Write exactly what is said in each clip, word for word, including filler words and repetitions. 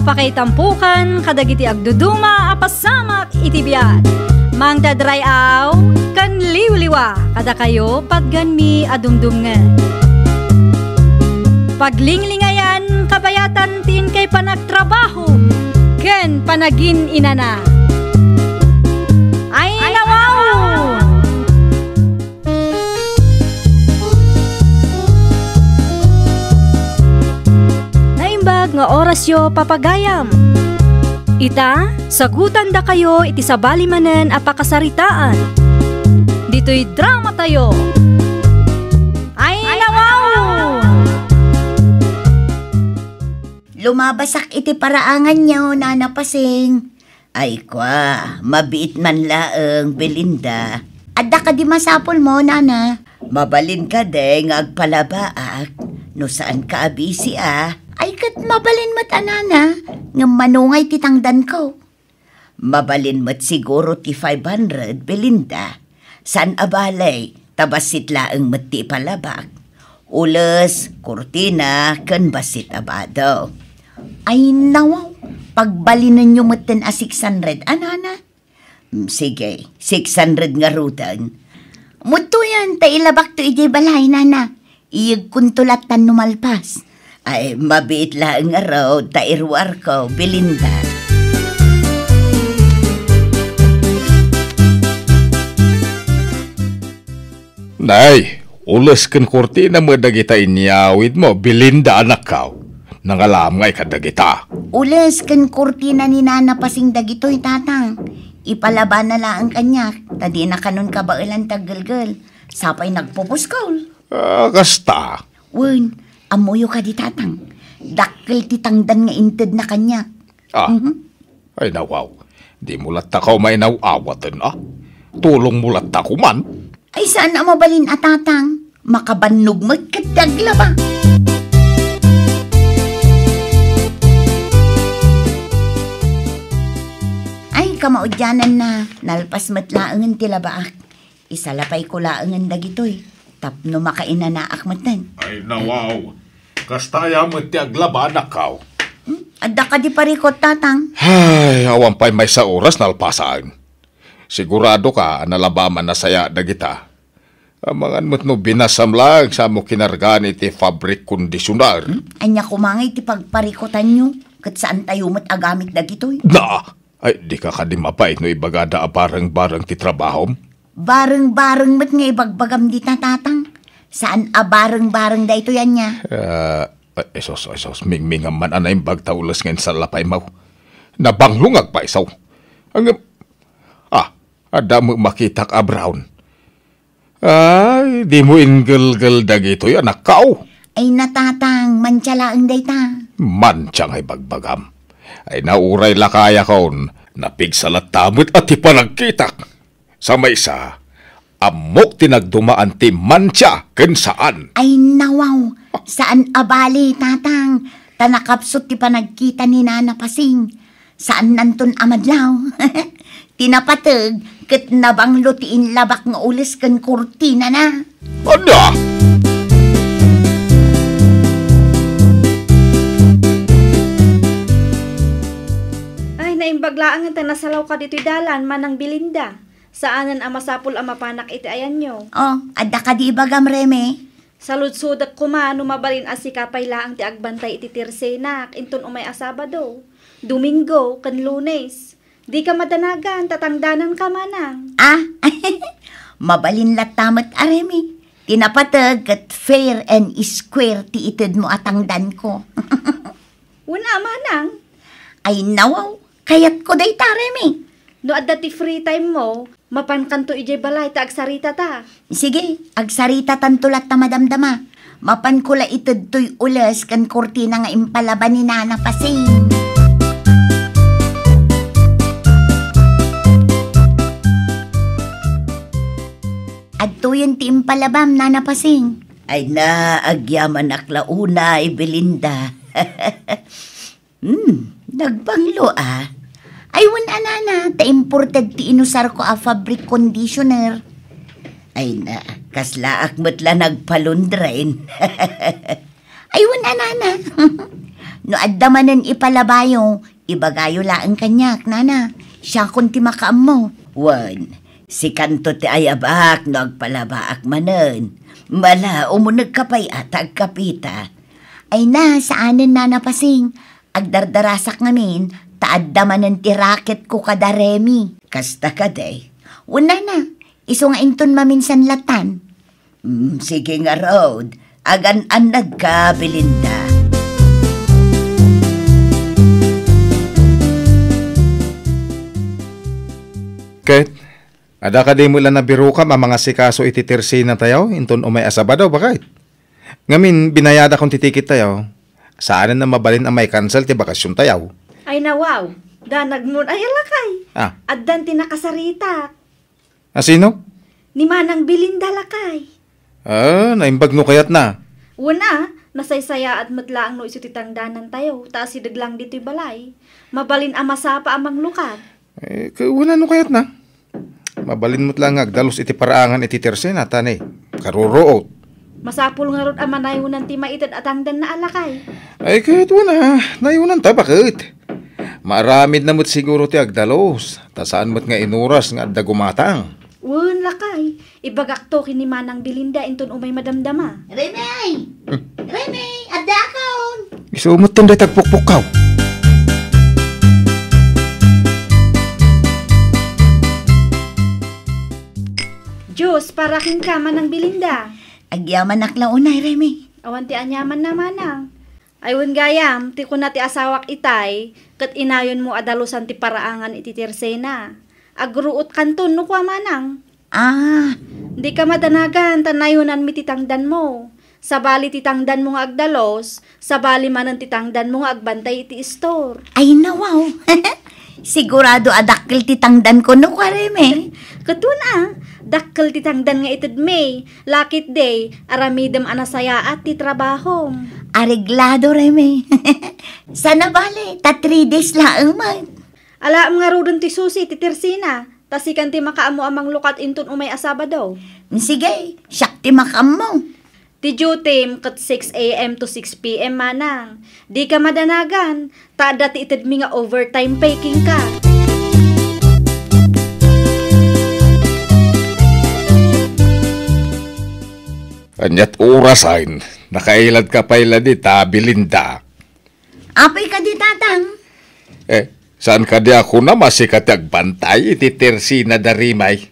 Pakaitampukan kadagiti agduduma a pasamak iti biag. Mangted ray-aw ken liwliwa kadakayo patgenmi a dumdumngeg. Paglinglingayan kabayatan ti inkay panagtrabaho ken panagin-inana. Ay, nawaw! Naimbag nga orasyo, papagayam. Ita, sagutandakayo iti sabali manen a pakasaritaan. Ditoy dramatayo. Ay, nawaw! Lumabasak iti paraanganyo, Nana Pasing. Ay, kua, mabiit man laeng, Belinda. Adda kadi masapulmo, Nana? Mabalin kadi nga agpalabaak no saanka a busy a? Ay, ket mabalin met a, Nana, ngem mano ngay ti tangdanko? Mabalin met siguro ti five hundred, Belinda. Saan a bale, ta bassit laeng met ti ipalabak. Ules, kurtina, ken bassit a bado. Ay, nawaw, pagbalinenyo metten a six hundred, a, Nana? Mm, sige, six hundred ngaruden. Mudtoyen, ta ilabakto idiay balay, Nana. Iyegkonto lattan no malpas. Ay, mabiit laeng ngarud ta iruarko, Belinda. Nay, ules ken kurtina met dagita inyawidmo, Belinda, anakko. Nangalam ngay kadagita. Ules ken kurtina ni Nana Pasing dagitoy, Tatang. Ipalabana laeng kaniak, ta dina kanon kabaelan ti aggelgel. Sapay nagpupuskol. Ah, kasta. Wen, ammoyo kadi, Tatang? Dakkel ti tangdan nga intedna kaniak. Ah. Mhm. Ay, nawaw. Dimo latta kaw mainaw-awaten, a? Tulongmo latta koma. Ay, saan a mabalin a, Tatang. Makabannog met ket ti aglaba. Ay, kamaudiananna, nalpas met laengen ti labaak. Isalapayko laengen dagitoy tapno makainanaak metten. Ay, nawaw. Kasta aya met ti aglaba, anakko. Hmm? Adda kadi parikot, Tatang? Ay, awan pay maysa oras nalpasan. Siguradoka a nalabaman a sayaat dagita. Amangan met no binasam laeng samo kinargaan iti fabric conditioner. Hmm? Ania koma ngay ti pagparikotanyo? Ket saantayo met agamit dagitoy. Na! Ay, dika kadi mabain no ibagada a bareng-bareng ti trabahom? Bareng-bareng met nga ibagbagam dita, Tatang. Saan a bareng-bareng daytoy, ania? Ah, ay, esos, esos, mingmingam man a naimbag ta ules nga insalapaymo. Nabanglo nga agpaiso. Ngem, ah, adda met makitak a brown. Ay, dimo inggelgel dagitoy, anakko. Ay, na, Tatang, mantia laeng dayta. Mantia nga ibagbagam. Ay, nauray lakayakon, napigsa latta met a ti panagkitak. Sa maysa, ammok ti nagdumaan ti mantia ken saan. Ay, nawaw, saan a bale, Tatang, ta nakapsut ti panagkita ni Nana Pasing. Saannanton a madlaw. Ti napateg ket nabanglo ti inlabak nga ules ken kurtinana. Ania? Ay, naimbag laengen ta nasalaw ka ditoy dalan, Manang Belinda. Saanen a masapul a mapanak iti ayanyo. Oh, adda kadi ibagam, Reme? Saludsodek koma no mabalin a sika pay laeng ti agbantay iti tirsenak inton umay a Sabado, Domingo, ken Lunes. Dika madanagan, ta tangdananka, Manang. Ah, mabalin latta met, Reme. Ti napateg ket fair and square ti itedmo a tangdanko. Wen a, Manang. Ay, nawaw, kayatko dayta, Reme. No adda ti free time mo, mapankanto idiay balay ta agsaritata. Sige, agsaritatanto latta madamdama. Mapanko la itedtoy ules ken kurtina nga impalaba ni Nana Pasing. Adtoyen ti impalabam, Nana Pasing. Ay na, agyamanak la unay, Belinda. Hmm, nagbanglo a. Ay, wen a, Nana, ta imported ti inusarko a fabric conditioner. Ay na, kaslaak met la nagpalundren. Ay, wen a, Nana. No adda manen ipalabayo, ibagayo laeng kaniak, nana. Siakon ti makaammo. Wen, sikanto ti ayabak no agpalabaak manen. Mala, umunegka pay a ta agkapita. Ay na, saanen, Nana Pasing. Agdardarasak ngamin, ta adda manen ti raketko kada Remy. Kasta kadi? Wen, nana, isu nga inton maminsan latan. Mm, sige ngarud, agan-annadka, Belinda. Ket, adda kadi met la nabirokam a mangasikaso iti tersenatayo inton umay a Sabado, baket? Ngamin, binayadakon ti tiket tayo. Saanen a mabalin a mai-cancel ti bakasion tayo. Ay, nawaw. Danagmon aya, lakay. Ah. Addan ti nakasaritak. A sino? Ni Manang Belinda, lakay. Ah, naimbag no kayatna. Wen a, nasaysayaat met laeng no isu ti tangdanan tayo, ta asideg lang ditoy balay. Mabalin a masapa a manglukat. Eh, kauna no kayatna? Mabalin met laeng nga agdalus iti paraangan iti tersena, ta ni, karuruot. Masapul ngarud a manayonan ti maited a tangdanna a, lakay. Ay, ket wen a, nayonanta, baket? Maaramidna met siguro ti agdalus, ta saan met nga inuras nga adda gumatang. Wen, lakay. Ibagakto ken ni Manang Belinda inton umay madamdama. Remy! Hmm. Remy, addaakon! Isu met ten dayta agpukpukkaw. Diyos, para kenka, Manang Belinda. Agyamanak la unay, Remy. Awan ti aniamanna, Manang. Ay, wen gayam, ti kuna ti asawak itay, ket inayonmo a dalusan ti paraangan iti tersena. Agruotkanton no kua, Manang. Ah. Dika madanagan ta nayonanmi ti tangdanmo. Sabali ti tangdanmo nga agdalus, sabali manen ti tangdanmo nga agbantay iti istor. Ay, nawaw. Sigurado a dakkel ti tangdanko no kua, Remy. Ket wen a, dakkel ti tangdan nga itedmi. Lakay, aramidem a nasayaat ti trabahom. Areglado, Remy. Sana bale, ta three days laeng man. Alaem ngaruden ti susi iti tersena, ta sikan ti makaammo a manglukat inton umay a Sabado. Sige, siak ti makaammo. Ti duty-m ket six a m to six p m, Manang. Dika madanagan, ta adda ti itedmi nga overtime pay kenka. Ania't orasen, nakailadka pay la dita, Belinda? Apay kadi, Tatang? Eh, saan kadi a kunam a sika ti agbantay iti tersena da Remy?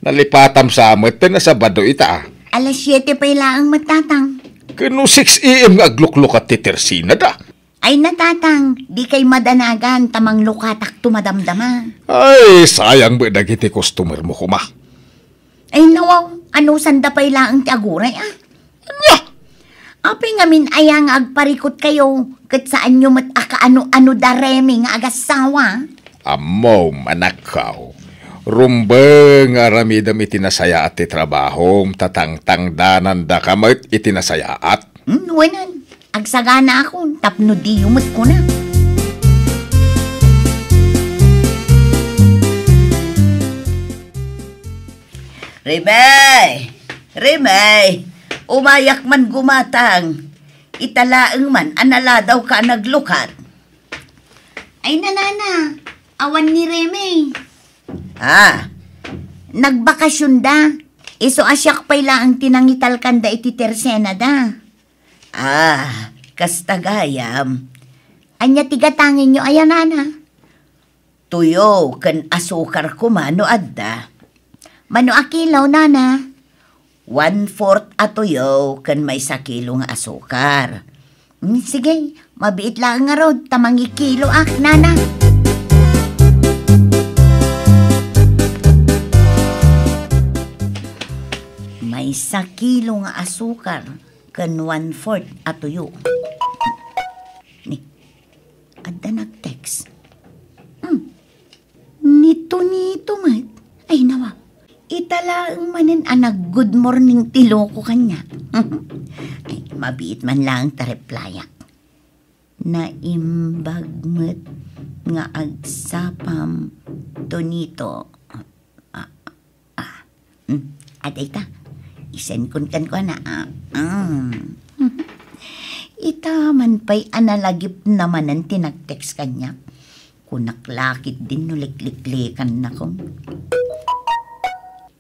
Nalipatam sa met ta Sabado ita. Alas siete pay laeng met, Tatang. Ken no six a m nga agluklukat ti tersena da? Ay na, Tatang, dikay madanagan ta manglukatakto madamdama. Ay, sayang met dagiti customer mo koma. Ay, nawaw, anusanda pay laeng ti aguray, a? Ania? Apay ngamin aya nga agparikutkayo, ket saanyo met a kaano-ano da Remy nga agassawa? Ammom, anakko. Rumbeng nga aramidem iti nasayaat ti trabahom, ta tangtangdanandaka met iti nasayaat. Hmm, wen, agsaganaakon tapno diyo met kuna. Remy! Remy! Umayak man gumatang. Ita laeng man a naladawka a naglukat. Ay, nanana, awan ni Remy. Ah, nagbakasionda. Isu a siak pay laeng ti nangitalkanda iti tersenada. Ah, kasta gayam. Ania ti gatangenyo aya, nana? Tuyo ken asukar koma no adda. Mano a kilo, nana? One-fourth a tuyo ken maysa kilo nga asukar. Hmm, sige, mabiit laeng ngarud ta mangikiloak, nana. Maysa kilo nga asukar ken one-fourth a tuyo. Ni, adda nag-text. Hmm. Ni Tonito met. Ay, nawa. Ita laeng manen a nag-good morning ti loko kaniak. Ay, mabiit man laeng ta replyak. Naimbag met nga agsapam, Tonito. Ah, ah. Hmm, adda ita. I-send kon kenkuana, ah. Ah. Ita man pay a nalagipna manen ti nag-text kaniak. Kunak la ketdin no likliklekannakon.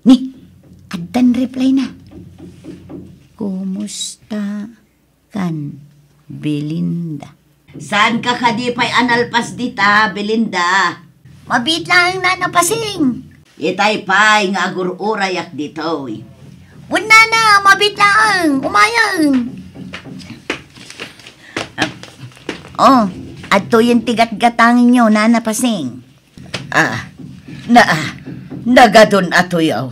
Ni, addan reply na. Kumusta kan Belinda? Saanka kadi pay a nalpas dita, Belinda? Mabiit laeng, Nana Pasing. Itay pay nga agur-urayak ditoy. Wen, Nana, mabiit laeng. Umayen. Oh, adtoyen ti gatgatangenyo, Nana Pasing. Ah, na, ah, nagadun atoy, aw.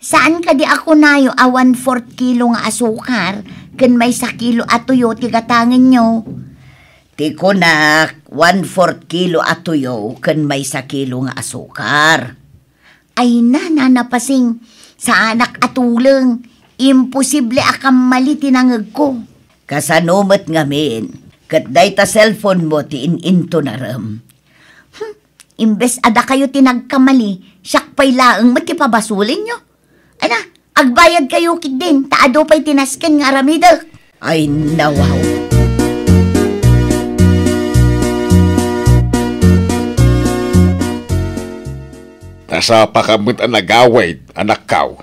Saan kadi a kunayo a one-fourth kilo nga asukar ken maysa kilo a tuyo ti gatangenyo? Ti kunak, one-fourth kilo a tuyo ken maysa kilo nga asukar. Ay na, Nana Pasing, saanak a tuleng. Imposible a kammali ti nangegko. Kasano met ngamin? Ket dayta cellphone mo ti in-intunarem. Hmm, imbes a dakayo ti nagkamali, siak pay laeng met ti pabasolenyo. Ay na, agbayad kayo ketdin, ta adu pay ti nasken nga aramidek. Ay, nawaw. Nasapaka met a nagawid, anakkaw.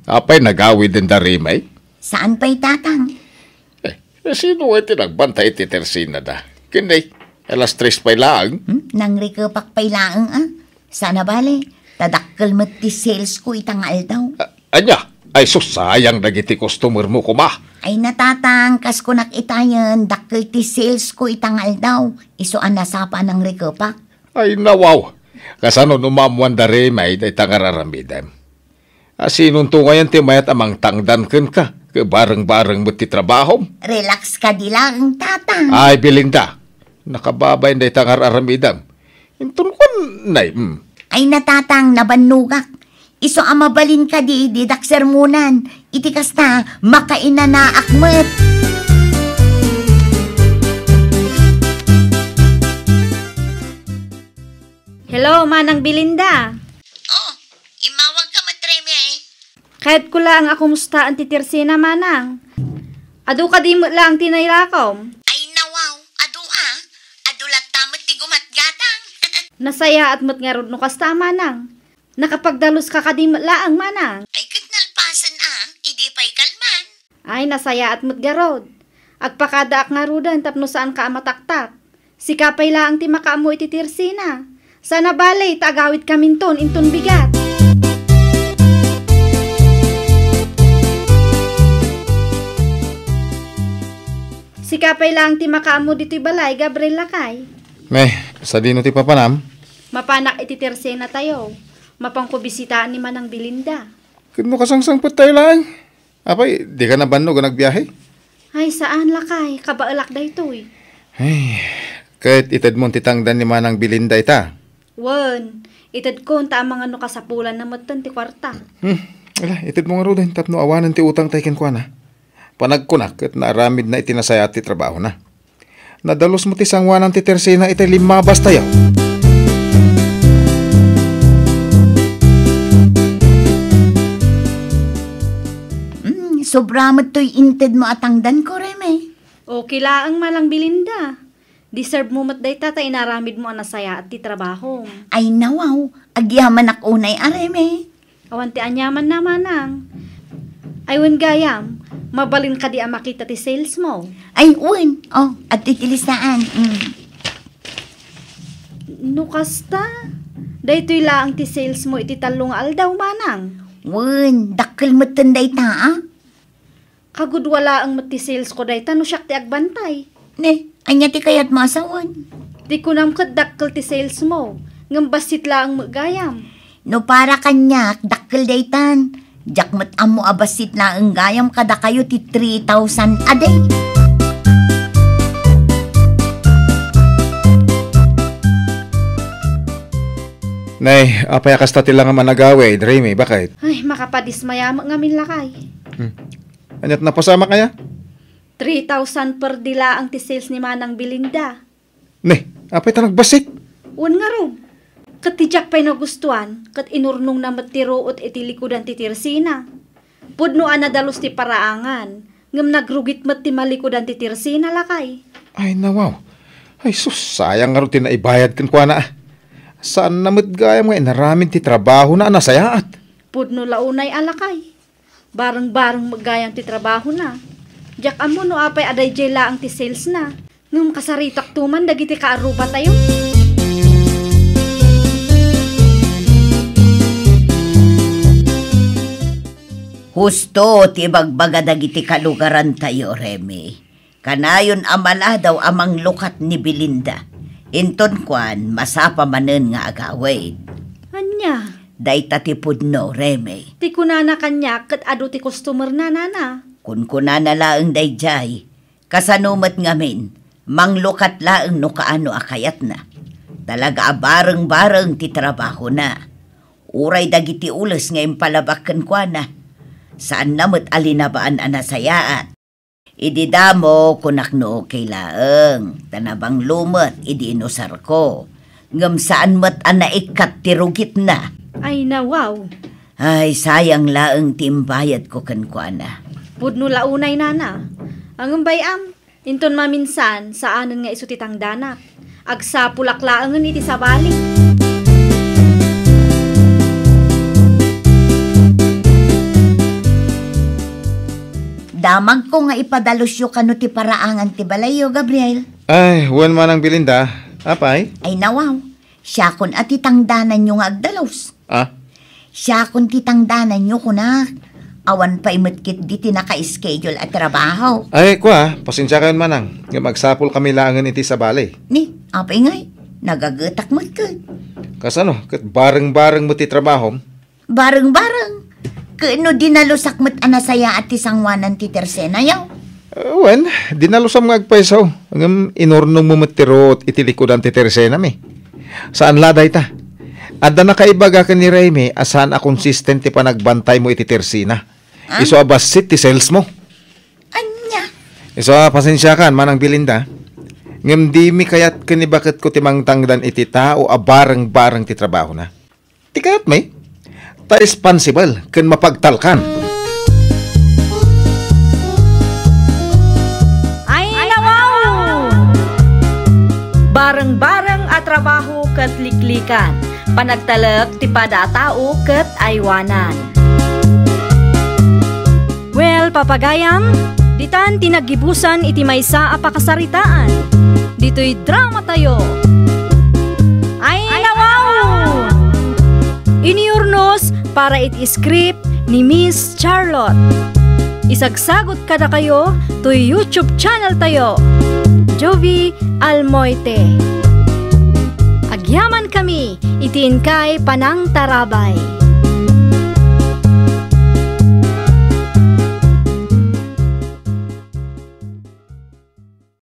Apay nagawid denda Remay? Saan pay, Tatang? Eh, eh, sino ngay ti nagbantay iti tersinada? Ken nay, alas tres pay laeng. Hmm? Nangrikepak pay laeng, ah. Sana bale, ta dakkel met ti sales ko ita nga aldaw. Ah, ania? Ay, sus, sayang dagiti customer mo, kuma. Ay, na, Tatang, kas kunak itayen, dakkel ti sales ko ita nga aldaw. Isu a nasapa a nangrikepak. Ay, nawaw. Kasano no maammoan da Remay dayta nga ar-aramidem? A, sinonto ngayen ti mayat a mangtangdan kenka, ket bareng-bareng met ti trabahom? Relax kadi laeng, Tatang. Ay, Belinda, nakababain dayta nga ar-aramidem. Inton kuan, nay, mm. Ay na, Tatang, nabannogak. Isu a mabalin kadi, didak sermonan. Iti kasta, makainanaak met. Hello, Manang Belinda. Oh, immawagka met, Remay. Kayatko laeng a kumustaen ti tersina, Manang. Adu kadi met laeng ti nailakom? Ay, nawaw, adu a. Adu latta met ti gumatgatang. Nasayaat met ngarud no kasta, Manang. Nakapagdaluska kadi met laeng, Manang? Ay, ket nalpasen a, idi pay kalman. Ay, nasayaat met garud. Agpakadaak ngaruden tapno saanka a mataktak. Sika pay laeng ti makaammo iti tersina. Sana bale, ta agawidkaminton inton bigat. Sika pay laeng ti makaammo ditoy balay, Gabriel, lakay. Nay, sadino ti papanam? Mapanak iti tersinatayo. Mapanko bisitaan ni Manang Belinda. Ket no kasangsangpettayo laeng? Apay, dika nabannog a nagbiahe? Ay, saan, lakay. Kabaelak daytoy. Ay, ket itedmon ti tangdan ni Manang Belinda ita? Wen, itedkon ta amangan no kasapulanna metten ti kuarta. Hmm, ala, itedmo ngaruden tapno awanen ti utangtay kenkuana. Panagkunak ket naaramidna iti nasayaat ti trabahona. Nadalus met ti sangoanan ti tersina iti limmabastayo. Mm, sobra met toy intedmo a tangdanko, Remay. Okay laeng, Manang Belinda. Deserve mo met dayta ta inaramidmo a nasayaat ti trabahom. Ay, nawaw, agyamanak unay a, Remay. Awan ti aniamanna, Manang. Ay, wen gayam, mabalin kadi a makita ti sales mo? Ay, wen. Oh, adtoy ti listaan. Mm. No kasta, daytoy laeng ti sales mo iti tallo nga aldaw, Manang. Wen, dakkel metten dayta, a. Kagudua laeng met ti sales ko dayta no siak ti agbantay. Ne, ania ti kayatmo a sawen? Ti kunam ket dakkel ti sales mo, ngem bassit laeng met gayam. No para kaniak, dakkel daytan. Diak met ammo a bassit laeng gayam kadakayo ti three thousand a day. Nay, apay a kasta ti langam a nagawid, Remy, bakit? Ay, makapadismaya met ngamin, lakay. Hmm. Aniat napasamak aya? Three thousand per day laeng ti sales ni Manang Belinda. Ne, apay ta nagbassit? Wen ngarud. Ket ti diak pay nagustuan, ket inurnongna met ti ruot iti likudan ti tersina. Pudno a nadalus ti paraangan, Ngem nagrugit met ti malikudan ti tersena, lakay. Ay, nawaw. Ay, sus, sayang ngarud ti naibayad kenkuana, a. Saanna met gayam nga inaramid ti trabahona a nasayaat. Pudno la unay a, lakay. Bareng-bareng met gayam ti trabahona. Diak ammo no apay a daydiay laeng ti salesna. Ngem kasaritakto man dagiti kaarrubatayo. Husto ti ibagbaga dagiti kalugarantayo, Remy. Kanayon a maladaw a manglukat ni Belinda. Inton kuan, masapa manen nga agawid. Ania? Dayta ti pudno, Remy. Ti kunana kaniak ket adu ti customer-na, nana. Kunkunana laeng daydiay. Kasano met ngamin, manglukat laeng no kaano a kayatna. Talaga a bareng-bareng ti trabahona. Uray dagiti ules nga impalabak kenkuana, saanna met a linabaan a nasayaat. Idi damo, kunak no okay laeng, ta nabanglo met idi inusarko. Ngem saan met a naikkat ti rugitna. Ay, nawaw. Ay, sayang laeng ti imbayadko kenkuana. Pudno la unay, nana. Ngem bay-am, inton maminsan, saanen nga isu ti tangdanak. Agsapulak laengen iti sabali. Damagko nga ipadalusyo kano ti paraangan ti balayyo, Gabriel. Ay, wen manang Belinda. Apay? Ay, nawaw. Siakon a ti tangdananyo nga agdalus. Ah? Siakon ti tangdananyo, kunak. Awan pay met ketdi ti naka-schedule a trabaho. Ay, kua, pasensiakayon manang. Ngem agsapulkami laengen iti sabali. Ni, apay ngay? Nagagetak met ket. Kasano? Ket bareng-bareng met ti trabahom? Bareng-bareng. Ket no dinalusak met a nasayaat ti sangoanan ti tersenayo? Eh, wen, dinalusam nga agpayso, ngem inurnongmo met ti ruot iti likudan ti tersenami. Saan la dayta. Adda nakaibaga ken ni Remy a saan a konsisten ti panagbantaymo iti tersena. Ah? Isu a bassit ti salesmo. Ania? Isu a pasensiakan, manang Belinda. Ngem dimi kayat ken ni baketko ti mangtangdan iti tao a bareng-bareng ti trabahona. Ti kayatmi, ta responsible ken mapagtalkan. Ay, nawaw! Bareng-bareng a trabaho ket liklikan. Panagtalek ti pada a tao ket aywanan. Well, papagayam, ditan ti naggibusan iti maysa a pakasaritaan. Ditoy dramatayo. Ay, nawaw! Inurnos para iti script ni Miss Charlotte. Isagsagot kadakayo toy YouTube channel tayo, Jovie Almoite. Agyaman kami iti inkay panangtarabay.